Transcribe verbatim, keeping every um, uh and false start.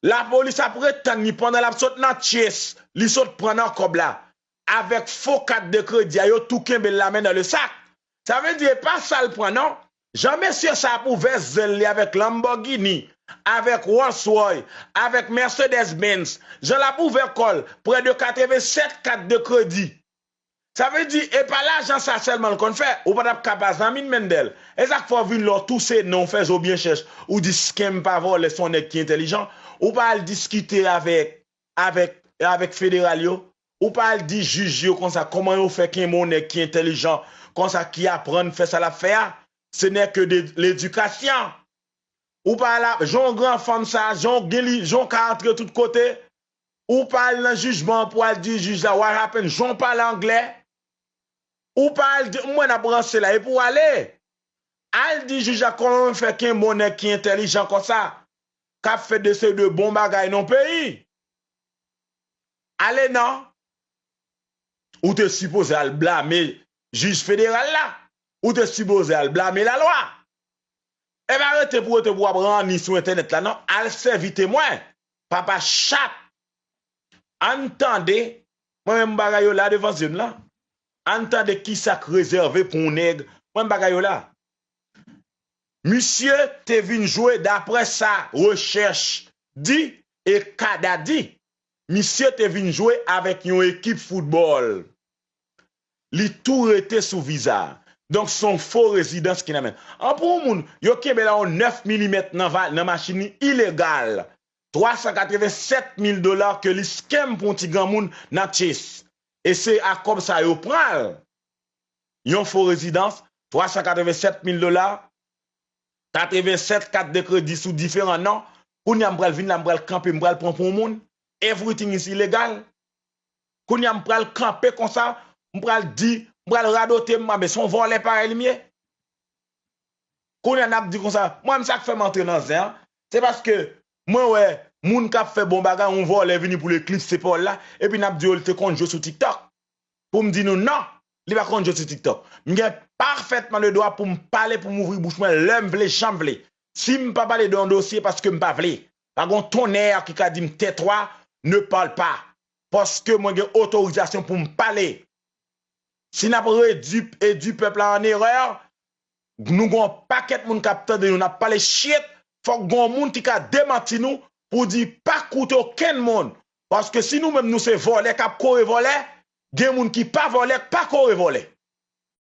Lapolis ap ret tann li pandan l ap sot nan Chase, li sot pran nan kòb la. Avèk fo kat de kredi a, yo tou kenbe l la men nan le sak. Sa vle di, e pa sa l pran, non. Jan mesye sa ap ouvè zèl li avèk Lamborghini, avèk Rolls Royce, avèk Mercedes Benz, jan l ap ouvè kò l, prè de katreven sèt kat de kredi. Sa vle di, e pa lajan sa sèlman l konn fè, ou pa t ap ka pa zanmi l, Mendel. E sa k fè w vin lè w touse non, w fè zo byen chèch, ou di Skem pa vòlè, se yon nèg ki entèlijan. Ou pa al diskite avèk, avèk, avèk federal yo. Ou pa al di jij yo konsa, kòman yo fè kenbe yon nèg ki entèlijan, konsa ki aprann fè sa l ap fè a. Ce n'est que de l'éducation. Ou pa al ap, jan yon gran fanm sa, jan w gen li, jan w ka antre tout kote. Ou pa al nan jijman an pou al di jij la, what happened, jan w pale anglè. Ou pa al di, mwen n ap ranse la, epi w ale. Al di jij la kòman w fè kenbe yon nèg ki entèlijan konsa, k ap fè de seri de bon bagay nan peyi. Ale non. Ou te sipoze al blame jij federal la. Ou te sipoze al blame lalwa. E pa rete pou rete pou w ap ranni sou entènèt la, non. Al sèvi temwen. Papa chat. Ann tande. Mwen menm bagay yo la devan zye m la. Ann tande kisa k rezève pou yon nèg. Mwen menm bagay yo la. Misye te vin jwe, daprè sa rechèch di e kada di, misye te vin jwe avèk yon ekip foutbòl. Li tou rete sou viza a. Donk, se yon fo rezidans ki nan men l. An pou yon moun, yo kenbe la yon nèf milimèt nan, va- nan machin li ilegal. Twa san katreven sèt mil dola ke li skem pou yon ti granmoun nan Chase. E se a kòb sa yo pran l. Yon fo rezidans, twa san katreven sèt mil dola, katreven sèt kat de kredi sou diferan non. Kounye a m pral vin la, m pral kanpe, m pral pran pou yon moun. Everything is illegal. Kounye a m pral kanpe konsa, m pral di, m pral radote, m, a, men se yon vòlè parèy li m ye. Kounye a n ap di konsa, mwen menm sa k fè m antre nan zen an, se paske mwen wè moun k ap fè bon bagay, yon vòlè vini pou l eklipse pawòl la, epi n ap di yo l te konn jwe sou TikTok. Pou m di nou non, li pa konn jwe sou TikTok. M gen pafètman le dwa pou m pale, pou m ouvri bouch mwen lè m vle, jan m vle. Si m pa pale de yon dosye, paske m pa vle. Pa gon tonnè ki ka di m tètwa, ne parle pas. Paske mwen gen otorizasyon pou m pale. Si n ap redui, edui pèp la an erè, nou gen yon pakèt moun k ap tande nou, n ap pale shit, fòk gen yon moun ki ka demanti nou pou di pa koute okenn moun. Paske si nou menm nou se vòlè k ap kore vòlè, gen moun ki pa vòlè k pa kore vòlè.